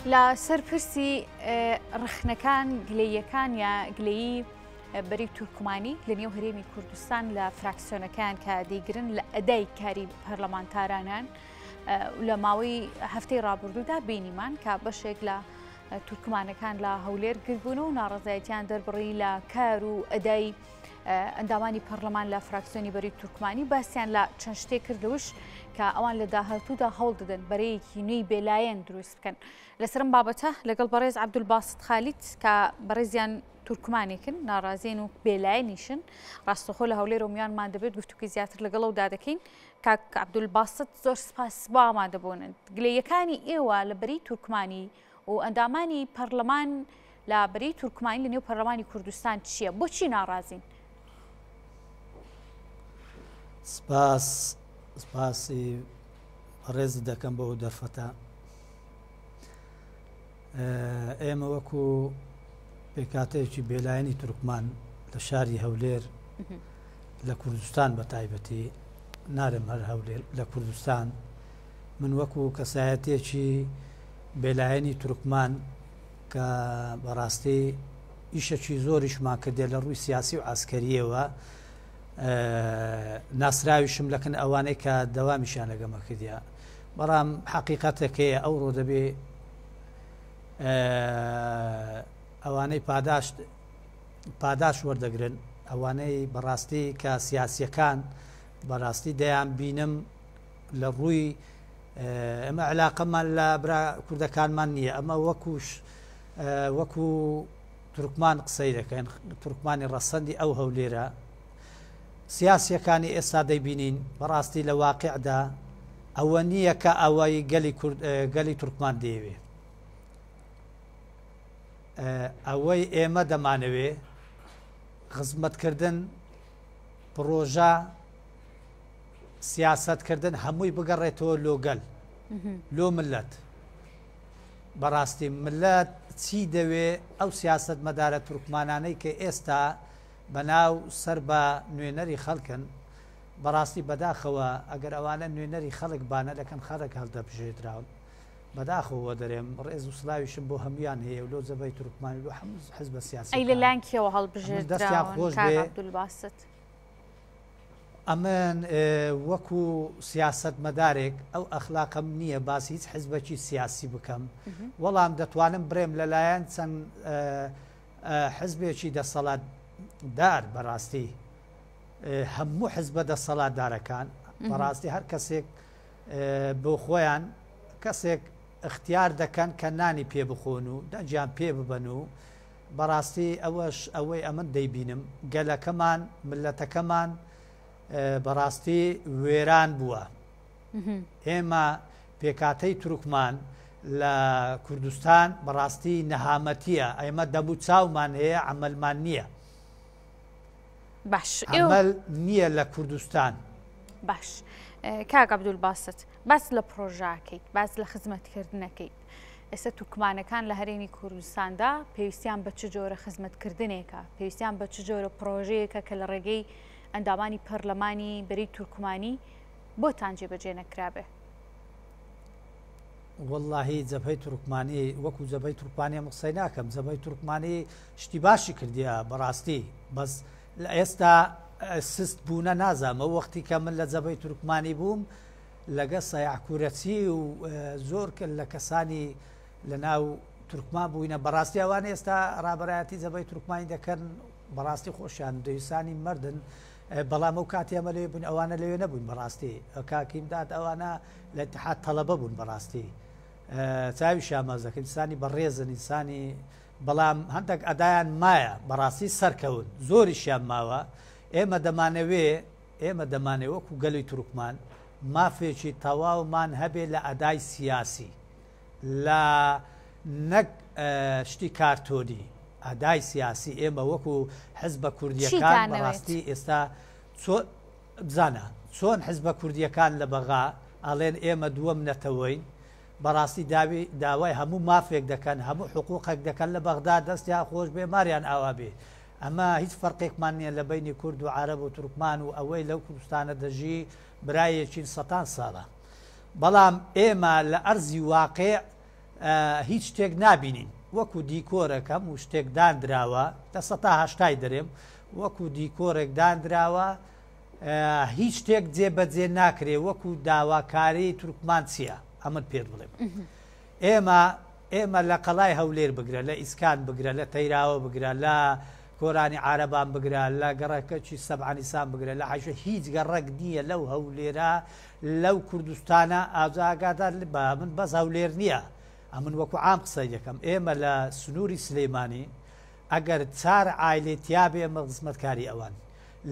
لە سەر پرسی ڕەخنەکان، گلەییەکان یا گلەیی بەرەی تورکمانی لە نێو هەرێمی کوردستان لە فراکسیۆنەکان کە دەیگرن لە ئەدای کاری پەرلەمانتارانان لە ماوەی هەفتەی ڕابردوودا بینیمان کە بەشێک لە تورکمانەکان لە هەولێر گردبوون و ناڕزایەتیان دەربڕی لە کار و ئەدای ئەندامانی پەرلەمان لە فراکسیۆنی بەری تورکمانی باسیان لە چەند شتێک کردەوش کە ئەوان لە داهاتوودا هەوڵ دەدەن بەرەیەکی نوێی بێلایەن دروست بکەن. لەسەرم بابەتە لەگەڵ بەڕێز عەبدولباست خالید کە بەڕێزیان تورکمانێکن ناڕازین و بێلایەنیشن ڕاستەخۆ لە هەولێر و میانمان دەبێت گفتوگوی زیاتر لەگەڵ ئەودا دەکەین. کاک عەبدولباست زۆر سپاس بۆ ئامادەبوونت. گلەییەکانی ئێوە لە بەرەی تورکمانی و ئەندامانی پەرلەمان لە بەرەی تورکمانی لە نێو پەرلەمانی کوردستان چییە؟ بۆچی ناڕازین؟ سپاس سپاسی بەڕێزت دەکەم بۆ ئەو دەرفەتە. ئێمە وەکو پێکاتەیەکی بێلایەنی تورکمان لە شاری هەولێر لە کوردستان بە تایبەتی نارم هەر هەولێر لە کوردستان من وەکو کەسایەتێکی بێلایەنی تورکمان کە بەڕاستی ئیشەکی زۆریشمان کردێ لە ڕووی سیاسی و عسکەریەوە ناسراویشم لەکن ئەوانەی کە دەوامیشیان لەگەمە کردیا بەڵام حەقیقەتەکەیە ئەوڕۆ دەبێ ئەوانەی پاداشت پاداش وەردەگرن ئەوانەی بەڕاستی کە سیاسیەکان بەڕاستی دەیان بینم لە ڕووی ئەمە علاقەمان لە برا کوردەکانمان نییە ئەمە وەکوش وەکو تورکمان قسەی دەکەن تورکمانی ڕەسەندی ئەو هەولێرە سیاسیەکانی ئێستا دەیبینین بەڕاستی لە واقعدا ئەوە نییە کە ئەوەی گەلی کورد گەلی تورکمان دەیەوێ ئەوەی ئێمە دەمانەوێ خزمەتکردن پڕۆژە سیاسەتکردن هەمووی بگەڕێتەوە لۆ گەل لۆ ملت بەڕاستی ملت چی دەوێ ئەو سیاست مەدارە تورکمانانەی کە ئێستا بەناو سەر بە نوێنەری خەڵکن بەڕاستی بەداخەوە ئەگەر ئەوانە نوێنەری خەڵک بانە لەکەن خەڵک هەڵدەبژێردراون بەداخەوە دەرێم ڕێز و سلاویشم بۆ هەمویان هەیە و لۆ جەبەی تورکمانی لۆ هەموو حزبە سیاسی ئەی لەلایەن کێوە هەڵبژێردراون خۆش کاک بێ عەبدولباست؟ ئەمن وەکو سیاسەتمەدارێک ئەو ئەخلاقەم نییە باسی هیچ حزبەکی سیاسی بکەم وەڵام دەتوانم برێم لەلایەن چەند حزبێکی دەسەڵاتدار بەڕاستی هەموو حزبە دەسەڵاتدارەکان بەڕاستی هەر کەسێک بۆ خۆیان کەسێک اختیار دەکەن کە نانی پێ بخۆن و دەنگیان پێ ببەن و بەڕاستی ئەوەش ئەوەی ئەمن دەیبینم گەلەکەمان ملەتەکەمان بەڕاستی وێران بووە ئێمە پێکاتەی تورکمان لە کوردستان بەڕاستی نەهامەتیە ئێمە دەبوو چاومان هەیە عملمان نییە باش عمل نییە لە کوردستان. باش کاک عەبدولباست باس لە پرۆژاکەیت باس لە خزمەتکردنەکەیت ئێستا تورکمانەکان لە هەرێمی کوردستاندا پێویستیان بە چ جۆرە خزمەتکردنێکە پێویستیان بە چ جۆرە پرۆژەیەکە کە لە ڕێگەی ئەندامانی پەرلەمانی بەری تورکمانی بۆتان جێبەجێ نەکرابێ؟ وەڵاهی جەبهەی تورکمانی وەکو جەبهەی تورکمانی ئەم قسەی ناکەم جەبهەی تورکمانی شتی باشی کردیە بەڕاستی بەس لە ئێستا سست بوونە نازانم ئەو وەختی کە من لە جەبهەی تورکمانی بووم لەگە سەیاح کورەچی و زۆر لە کەسانی لە ناو تورکمان بووینە بەڕاستی ئەوان ئێستا ڕابەرایەتی جەبهەی تورکمانی دەکەن بەڕاستی خۆشیان دەویستانی مردن بەڵام ئەو کاتی ئەمە لەوێ بوون ئەوانە لەوێ نەبوون بەڕاستی کاک ئیمداد ئەوانە لە اتحاد تەڵەبە بوون بەڕاستی چاوی شاماز دەکەن ئینسانی بەڕێزن ئینسانی بەڵام هەندێک ئەدایان مایە بەڕاستی سەرکەون زۆریشیان ماوە ئێمە دەمانەوێ ئێمە دەمانێ وەکو گەلی تورکمان مافێکی تەواومان هەبێ لە ئەدای سیاسی لە نەک شتی کارتۆنی ئەدای سیاسی ئێمە وەکو حزبە کوردیەکان بەڕاستی ئێستا بزانە چۆن حزبە کوردیەکان لە بەغا ئەڵێن ئێمە دووەم نەتەوەین بەڕاستی داوی داوای هەموو مافێک دەکەن هەموو حقوقێک دەکەن لە بەغدا دەستیان خۆش بێ ماریان ئاوا بێ ئەمە هیچ فەرقێکمان نییە لە بینی کورد و عرب و تورکمان و ئەوەی لەو کوردستانە دەژی برایەکین سەتان ساڵە بەڵام ئێمە لە ئەرزی واقع. هیچ شتێک نابینین وەکو دیکۆرەک هەموو شتێک داندراوە لە سەتا هەشتای دەرێم وەکو دیکۆرێک داندراوە هیچ شتێک جێ بەجێ ناکرێ وەکو داواکاری تورکمان چییە ئەمن پێت بڵێم ئێمە ئێمە لە قەڵای هەولێر بگرە لە ئیسکان بگرە لە تەیراوە بگرە لە کۆرانی عارەبان بگرە لە گەڕەکەکی سەبعانیسان بگرە لە حەشە هیچ گەڕەک نییە لەو هەولێرە لەو کوردستانە ئاجا ئاگادار بە من بەس هەولێر نییە ئەمن وەکو عام قسەی دەکەم ئێمە لە سنووری سلەیمانی ئەگەر چار عایلەی تیابێ ئێمە خزمەتکاری ئەوان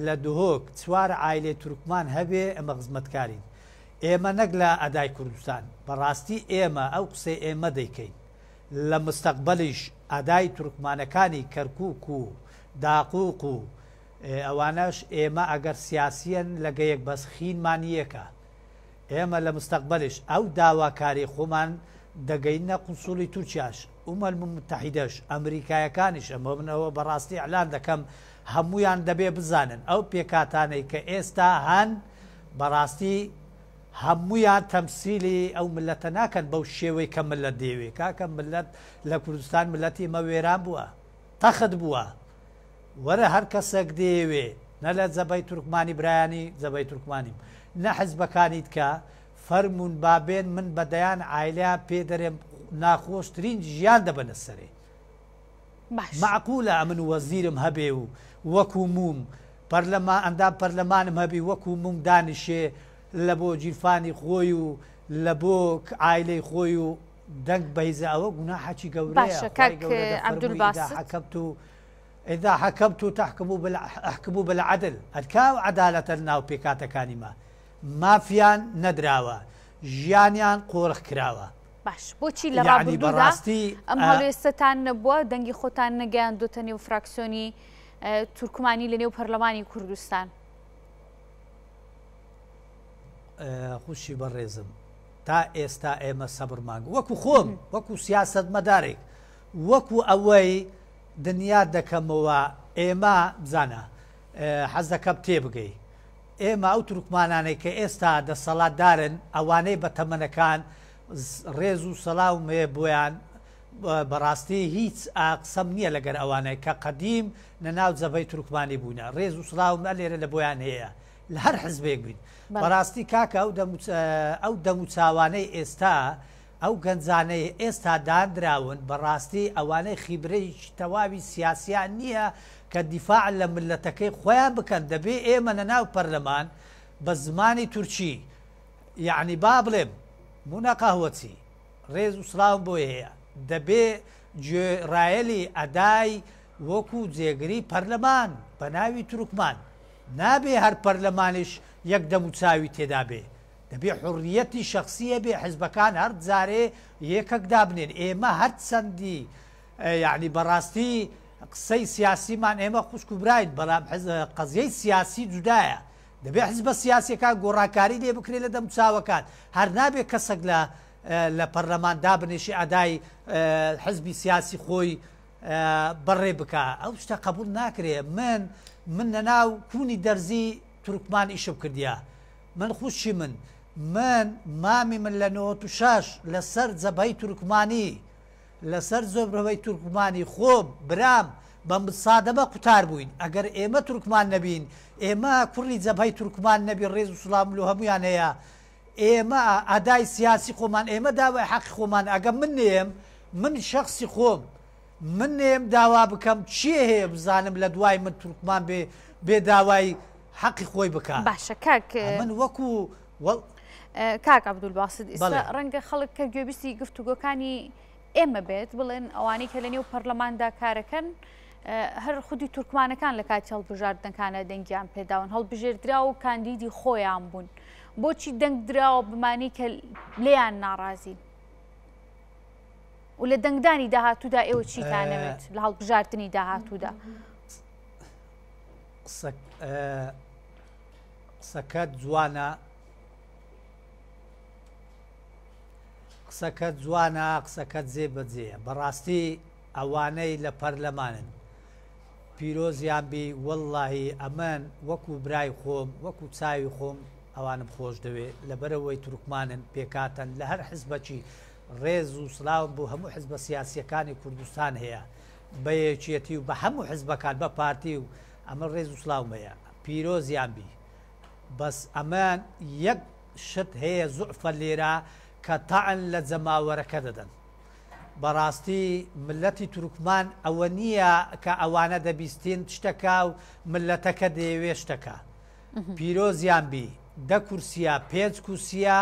لە دهۆک چوار عایلەی تورکمان هەبێ ئێمە خزمەتکارین ئێمە نەک لە ئەدای کوردستان بەڕاستی ئێمە ئەو قسەی ئێمە دەیکەین لە مستەقبەلیش ئەدای تورکمانەکانی کەرکوک و داقوق و ئەوانەش ئێمە ئەگەر سیاسیەن لەگەیەک بەس خینمان یەکە ئێمە لە مستەقبەلیش ئەو داواکاری خۆمان دەگەینە قونسوڵی تورکیاش ئومەل متحیدەش ئەمریکایەکانیش ئەمە من ئەوە بەڕاستی ئیعلان دەکەم هەموویان دەبێ بزانن ئەو پێکهاتانەی کە ئێستا هەن بەڕاستی هەموویان تەمسیلی ئەو ملەتە ناکەن بەو شێوەی کە ملەت دەیەوێ کاکە ملەت لە کوردستان ملەتی ئمە وێران بووە تەخت بووە وەرە هەر کەسێک دەیەوێ نە لە جەبەی تورکمانی برایانی جەبەی تورکمانیم نە حزبەکانی تکە فەرموون با بێن من بە دەیان عایلەیان پێ دەرێم ناخۆشترین ژیان دەبەنە سەرێ باش. مەعقولە ئەمن وەزیرم هەبێ و وەکوو موم پەرلەما ئەندام پەرلەمانم هەبی وەکوو موم دانیشێ لە بۆ گیرفانی خۆی و لە بۆ عایلەی خۆی و دەنگ بەیزە ئەوە گوناحەکی گەورەیە باشە خوای کاک گەورە دەفەرمووی اذا عەبدولباست. حکمت اذا حکمت تحکموا بال احکموا بالعدل ئەرکا ئەو عەدالەتە لەناو پێکهاتەکانی مە مافیان نەدراوە ژیانیان قۆرخ کراوە. باش بۆچی لە یەعنی ڕابردوودا بەڕاستی ئەم ئە. هەڵوێستەتان نەبووە دەنگی خۆتان نەگەیاندۆتە نێو فراکسیۆنی تورکمانی لە نێو پەرلەمانی کوردستان؟ خوشی بەڕێزم تا ئێستا ئێمە سەبرمان وەکو خۆم وەکو سیاسەتمەدارێک وەکو ئەوەی دنیا دەکەمەوە ئێمە بزانە حەز دەکەم تێبگەی ئێمە ئەو تورکمانانەی کە ئێستا دەسەڵاتدارن ئەوانەی بە تەمەنەکان ڕێز و سەلاوم هەیە بۆیان بەڕاستی هیچ قسەم نییە لەگەر ئەوانەی کە قەدیم لە ناو جەبهەی تورکمانی بوونە ڕێز و سڵاوم لێرە لە بۆیان هەیە لە هەر حزبێک بین بەڕاستی کاکە ئەو ئەو دەموچاوانەی ئێستا ئەو گەنجانەی ئێستا داندراون بەڕاستی ئەوانەی خیبرەیەکی تەواوی سیاسیان نییە کە دیفاع لە ملەتەکەی خۆیان بکەن دەبێ ئێمە لە ناو پەرلەمان بە زمانی تورکی یەعنی با بڵێم مونا قەهوەچی ڕێز و سڵاوم بۆی هەیە دەبێ گوێڕایەلی ئەدای وەکو جێگری پەرلەمان بە ناوی تورکمان نابێ هەر پەرلەمانیش یەک دەموچاوی تێدا بێ دەبێ حوڕیەتی شەخسی هەبێ حزبەکان هەر جارێ یەکەک دابنێن ئێمە هەر چەندی یەعنی بەڕاستی قسەی سیاسیمان ئێمە خوشک و براین بەڵام قەزیەی سیاسی جودایە دەبێ حزبە سیاسیەکان گۆڕانکاری لێ بکرێ لە دەموچاوەکان هەر نابێ کەسەک لە لە پەرلەمان دابنیشی ئەدای حزبی سیاسی خۆی بەڕێ بکا ئەو شتە قبول ناکرێ من من لەناو کوونی دەرزی تورکمان ئیشم کردیا من خوشکی من من مامی من لە 96 لەسەر جەبهەی تورکمانی لەسەر زۆربەی تورکمانی خۆم برام بە مسادەمە قوتار بووین ئەگەر ئێمە تورکمان نەبین ئێمە کوڕی جەبهەی تورکمان نەبی ڕێز و سڵاوم لۆ هەموویان هەیە ئێمە ئەدای سیاسی خۆمان ئێمە داوای حەقی خۆمان ئەگە من نێم من شەخسی خۆم من نێم داوا بکەم کێ هەیە بزانم لە دوای من تورکمان بێ بێ داوای حەقی خۆی بکا باشە کاک من وەکو وەڵ کاک عەبدولباست ئیستا ڕەنگە خەڵک کە گوێبیستی گفتوگۆکانی ئێمە بێت بڵێن ئەوانەی کە لە نێو پەرلەماندا کارەکەن هەر خودی تورکمانەکان لە کاتی هەڵبژاردنەکانە دەنگیان پێداون هەڵبژێردرا و کاندیدی خۆیان بوون بۆچی دەنگ دراوە بمانی کە لێیان ناڕازین و لە دەنگدانی داهاتوودا ئێوە چیتانەوێت لە هەڵبژاردننی داهاتوودا قسەکەت جوانە قسەکەت جوانە قسەکەت جێ بەجێیە بەڕاستی ئەوانەی لە پەرلەمانن پیرۆزیان بی وەڵاهی ئەمن وەکو برای خۆم وەکو چاوی خۆم ئەوانم خۆش دەوێ لەبەرەوەی تورکمانن پێکاتەن لە هەر حزبەکی. ڕێز و سڵاوم بۆ هەموو حزبە سیاسیەکانی کوردستان هەیە بە یەکێتی و بە هەموو حزبەکان بە پارتی و ئەمە ڕێز و سڵاوم هەیە پیرۆزیان بی بەس ئەمە یەک شت هەیە زوعفە لێرە کە تەعن لە جەماوەرەکە دەدەن بەڕاستی ملەتی تورکمان ئەوە نییە کە ئەوانە دەبیستین شتەکە و ملەتەکە دەیەوێ شتەکە پیرۆزیان بی دە کورسیە پێنج کوسیە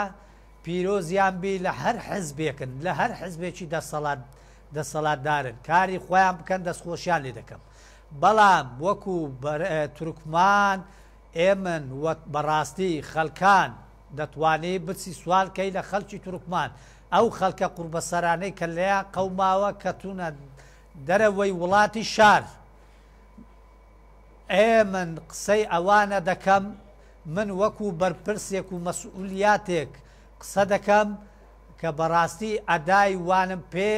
پیرۆزیان بی لە هەر حزبێکن لە هەر حزبێکی دەسەڵات دەسەڵاتدارن کاری خۆیان بکەن دەستخۆشیان لێ دەکەم بەڵام وەکو تورکمان ئێمن وە بەڕاستی خەلکان دەتوانی بچی سوال کەی لە خەلکی تورکمان ئەو خەلکە قوڕبەسەرانەی کە لێیان قەوماوە کەتونە دەرەوەی وڵاتی شار ئێمن قسەی ئەوانە دەکەم من وەکو بەرپرسێک و مەسئولیاتێک قسە دەکەم کە بەڕاستی ئەدای وانم پێ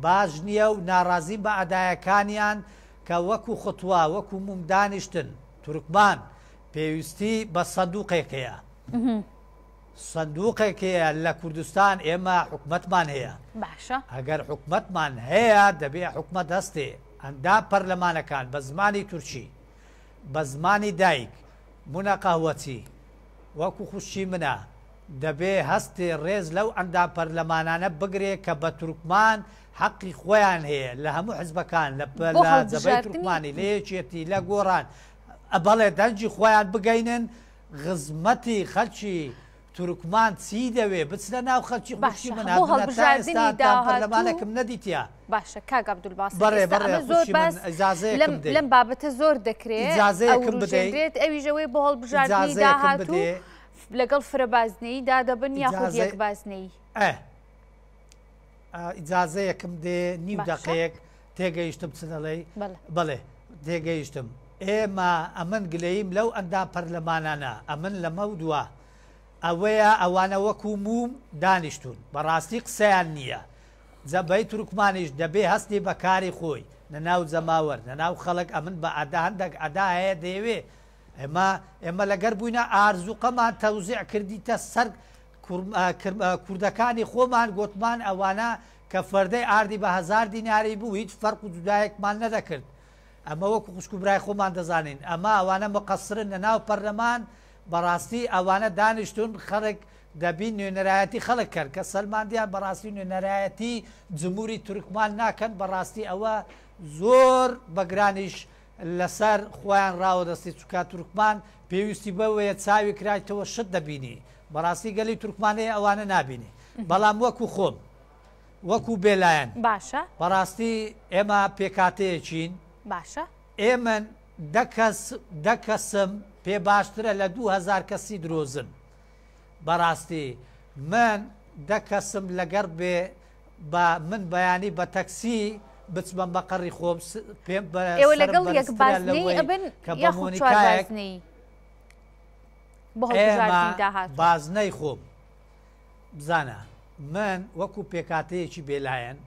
باش نیە و ناڕازیم بە ئەدایەکانیان کە وەکو ختوا وەکو موم دانیشتن تورکمان پێویستی بە سندوقێک هەیە سندوقێک هەیە لە کوردستان ئێمە حکومەتمان هەیە باشە ئەگەر حکومەتمان هەیە دەبێ حکومەت هەستێ ئەندام پەرلەمانەکان بە زمانی تورکی بە زمانی دایک منە قەهوەچی وەکو خوشکی منە دەبێ هەستێ ڕێز لەو ئەندام پەرلەمانانە بگرێ کە بە تورکمان حەقی خۆیان هەیە لە هەموو حزبەکان لە بۆ لە جەبەی هەڵبژاردنی تورکمانی لە یەکێتی لە گۆڕان بەڵێ دەنگی خۆیان بگەینن غزمەتی خەلکی تورکمان چی دەوێ بچنە ناو خەلکی خوشکی باشە من بۆ هەبنە تا ئێستا هەڵبژاردنی ئەندام داهاتوو پەرلەمانێکم نەدیتیە. باشە کاک عەبدولباست بەڕێ ئێستا بەڕێ ئەمە زۆر خوشکی من باس لەم ئیجازەیەکم دەی. لەم بابەتە زۆر دەکرێ ئیجازەیەکم بدەی. ئەوروژێنرێت ئەویش ئەوەیە بۆ هەڵبژاردنی ئیجازەیەکم داهاتوو بدێ. لەگەڵ فرە بازنەیی دادەبن یاخود ئیجازە یەک بازنەیی. ئە ئیجازەیەکم دێ نیو باشە. دەقەیەک تێگەیشتم چ دەڵێی بەڵێ. بەڵێ تێگەیشتم ئێمە ئەمن گلەییم لەو ئەندام پەرلەمانانە ئەمن لەمەو دوا ئەوەیە ئەوانە وەکو موم دانیشتوون بەڕاستی قسەیان نییە جەبهەی تورکمانیش دەبێ هەستی بە کاری خۆی نە ناو جەماوەر نە ناو خەڵک ئەمن بە ئەدا هەندەک ئەدا هەیە دەیەوێ ئێمە ئێمە لەگەر بووینە ئارزوقەمان تەوزیع کردیتە سەر کوردەکانی خۆمان گۆتمان ئەوانە کە فەردەی ئاردی بە هەزار دیناری بوو هیچ فەرق و جودایەکمان نەدەکرد ئەمە وەکو خوشک و برای خۆمان دەزانین ئەمە ئەوانە مقەسرن لە ناو پەرلەمان بەڕاستی ئەوانە دانیشتون خەڵک دەبی نوێنەرایەتی خەڵک کەن کە سەلماندیان بەڕاستی نوێنەرایەتی جمهوری تورکمان ناکەن بەڕاستی ئەوە زۆر بەگرانیش لەسەر خۆیان ڕاوەدەستی چونکە تورکمان پێویستی بەوەیە چاوی کرایتەوە شت دەبینی بەڕاستی گەلی تورکمان هەیە ئەوانە نابینی بەڵام وەکو خۆم وەکو بێلایەن باشە بەڕاستی ئێمە پێکاتەیەکین باشە ئێمن دە کەس دە کەسم پێ باشترە لە 2000 کەسی درۆزن بەڕاستی من دە کەسم لەگەڕ بێ با من بەیانی بە تەکسی بچمە مەقەڕی خۆم پێم بە ئێوە سەرم لەگەڵ یەک بەرزترە بازنەی لەوەی ئەبن کە بە یاخود چوار مۆنیکایەک بازنەیی بۆ ئێمە هەڵبژاردنی داهاتوو؟ بازنەی خۆم بزانە من وەکو پێکاتەیەکی بێلایەن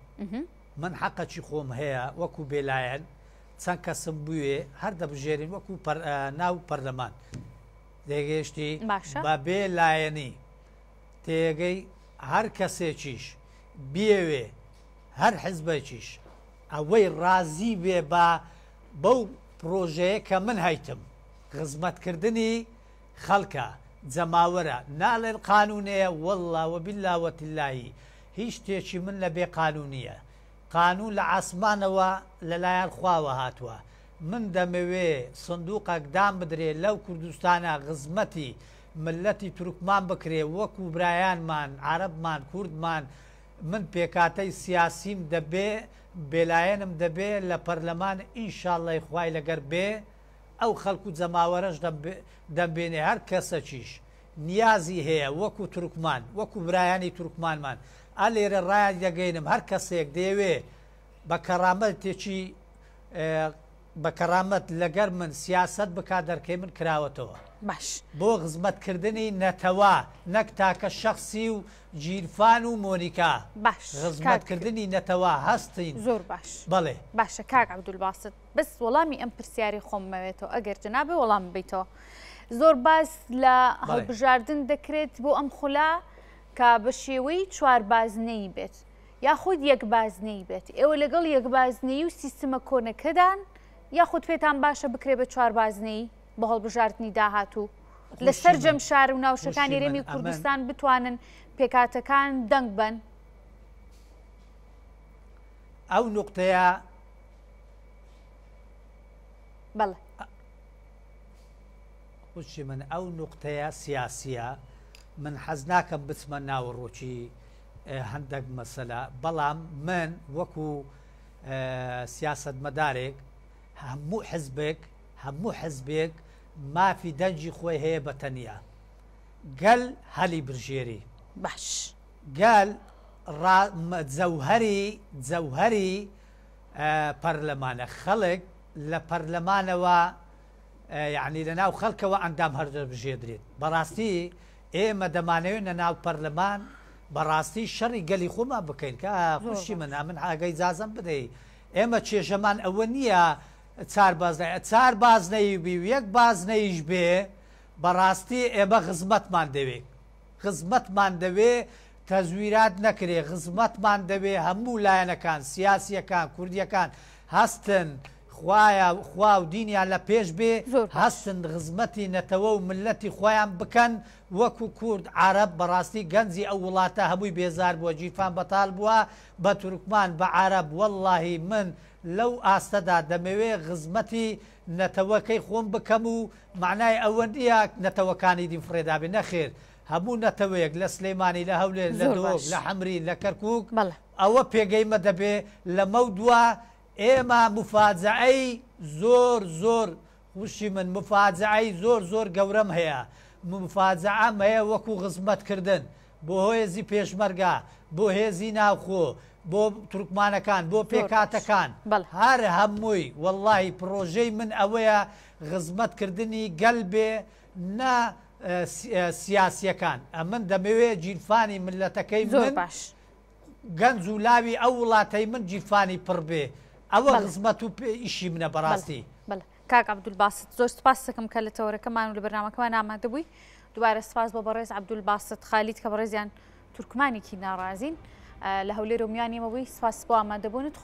من حەقەکی خۆم هەیە وەکو بێلایەن چەند کەسم بوێ هەر دەبژێرین وەکو ناو پەرلەمان تێگەیشتی باشە. بە بێ لایەنی تێگەی هەر کەسێکیش بیەوێ هەر حزبێکیش ئەوەی ڕازی بێ بە بەو پرۆژەیە کە من هەیتم خزمەتکردنی خەڵکە جەماوەرە ناڵێن قانونەیە واللە وباللە وتللەهی هیچ شتێکی من لە بێ قانونیە قانون لە عاسمانەوە لەلایەن خواوە هاتوە من دەمەوێ سندوقەک دامبدرێ لەو کوردستانە غزمەتی مللەتی تورکمان بکرێ وەکو برایانمان عەرەبمان کوردمان من پێکاتەی سیاسیم دەبێ بێلایەنم دەبێ لە پەرلەمان ئینشاللەی خوای لەگەر بێ ئەو خەلک و جەماوەرەش دەمبینێ هەر کەسەکیش نیازی هەیە وەکو تورکمان وەکو برایانی تورکمانمان ئا لێرە ڕایان دەگەینم هەر کەسێک دەیەوێ بە کەڕامەتێکی بە کەرامەت لەگەر من سیاسەت بکا دەرکەی من کراوەتەوە. باش. بۆ خزمەت کردنی نەتەوە نەک تاکە شەخسی و گیرفان و مۆنیکا. باش خزمەت کاک. کردنی نەتەوە هەستین. زۆر باش. بەڵێ. باشە کاک عەبدولباست بەس وەڵامی ئەم پرسیارەی خۆم مەوێتەوە ئەگەر جەنابێ وەڵام ببەیتەوە. زۆر باس لە بەڵێ. هەڵبژاردن دەکرێت بۆ ئەم خولە کە بە شێوەی چواربازنەیی بێت. یاخود یەک بازنەیی بێت؟ ئێوە لەگەڵ یەک بازنەیی و سیستمە کۆنەکەدان یاخود پێتان باشە بکرێ بە چوار بازنەیی بۆ هەڵبژاردنی داهاتوو لە سەرجەم شار و ناوچەکانی هەرێمی کوردستان بتوانن پێکهاتەکان دەنگ بەن؟ ئەو نوقتەیە بەڵێ. خوشکی من ئەو نوقتەیە سیاسیە من حەز ناکەم بچمە ناوەڕۆکی هەندێک مەسەلە بەڵام من وەکو سیاسەتمەدارێک هەموو حزبێک هەموو حزبێک مافی دەنگی خۆی هەیە بە تەنیا گەل هەلی برژێری باش گەل جەوهری جەوهری پەرلەمانە خەڵک لە پەرلەمانەوە یەعنی لە ناو خەڵکەوە ئەندام هەردەبژێدرێت بەڕاستی ئێمە دەمانەوێت لە ناو پەرلەمان بەڕاستی شەڕی گەلی خۆمان بکەین کە خوشی من ئەمن ئاگەی جازم بدەی ئێمە چێژەمان ئەوە نییە چار بازنە چار بازنەی بی و یەک بازنەیش بێ بەڕاستی ئێمە خزمەتمان دەوێت خزمەتمان دەوێ تەزویرات نەکرێ خزمەتمان دەوێ هەموو لایەنەکان سیاسیەکان کوردیەکان هەستن خوایە خوا و دینیان لە پێش بێ زۆر باش. هەستن خزمەتی نەتەوە و ملەتی خۆیان بکەن وەکو کورد عەرەب بەڕاستی گەنجی ئەو وڵاتە هەمووی بێزار بووە گیرفان بەتال بووە بە تورکمان بە عەرەب وەڵاهی من لەو ئاستەدا دەمەوێ خزمەتی نەتەوەکەی خۆم بکەم و مەعنای ئەوە نیە نەتەوەکانی دین فڕێدابێ نەخێر هەموو نەتەوەیەک لە سلێمانی لە هەولێر لە زۆر دهۆک باش. لە حەمرین لە کەرکوک بەڵێ. ئەوە پێگەی مە دەبێ لەمەو دوا ئێمە موفاجەئەی زۆر زۆر خوشی من موفاجەئەی زۆر زۆر گەورەم هەیە موفاجەئەم هەیە وەکو غزمەت کردن بۆ هێزی پێشمەرگە بۆ هێزی ناوخۆ بۆ تورکمانەکان بۆ زۆر باش پێکهاتەکان بەڵێ. هەر هەمووی وەڵاهی پڕۆژەی من ئەوەیە غزمەت کردنی گەل بێ نا سیاسیەکان ئەمن دەمەوێ گیرفانی ملەتەکەی زۆر من باش. گەنج و لاوی ئەو وڵاتەی من گیرفانی پڕ بێ ئەوە بەڵێ. خزمەت و ئیشی منە بەڵێ بەڕاستی. بەڵێ کاک عەبدولباست زۆر سپاست دەکەم کە لە تەوەرەکەمان و لە بەرنامەکەمان ئامادە بووی دووبارە سپاس بۆ بەڕێز عەبدولباست خالید کە بەڕێزیان تورکمانێکی ناڕازین لە هەولێر و میانی ئێمە بووی سپاس بۆ ئامادەبوونت.